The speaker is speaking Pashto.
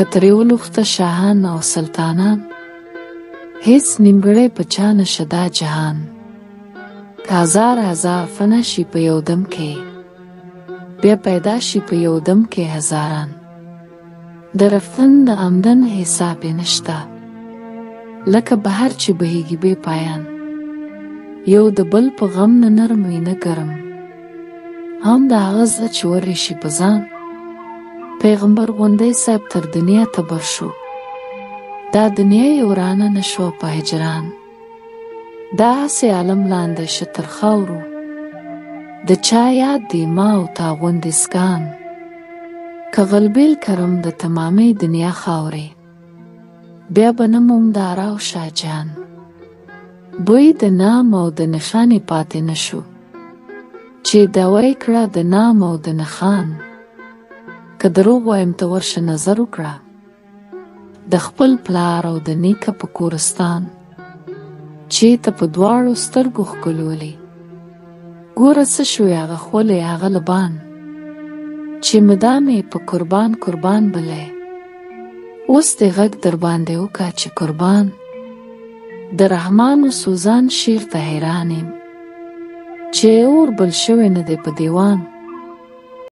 که ترې ولوخته شاهان او سلطانان، هیڅ نیمګړی په چا نشه دا جهان. که هزار هزار فنا شي په یو دم کې، بیا پیدا شي په یو دم کې هزاران. د رفتن د آمدن حساب یې نشته، لکه بهر چې بهیږي بې پایان. یو د بل په غم نه نرم وي نه ګرم، هم د هغه زړه چې ورې شي په ځان. پیغمبر غوندی صاحب تر دنیا تبر شو، دا دنیا یې ورانه نه شوه په هجران. دا هسې عالم لاندې شه تر خاورو، د چا یاد دی ما او تا غوندې سکان. که غلبیل کرم د تمامې دنیا خاورې، بیا به نه موم دارا او شاه جان. بوی د نام او د نښانې پاتې نه شو، چې دعوه یې کړه د نام او د نښان. که دروغ وایم ته ورشه نظر وکړه د خپل پلار او د نیکه په کورستان، چې ته په دواړو سترګو ښکلولې. ګوره څه شوې هغه خولې هغه لبان، چې مدام یې په قربان قربان بلې. اوس دې غږ در باندې وکا چې قربان. د رحمان و سوزان شعر ته حیران یم، چې اور بل شوی نه دی په دیوان.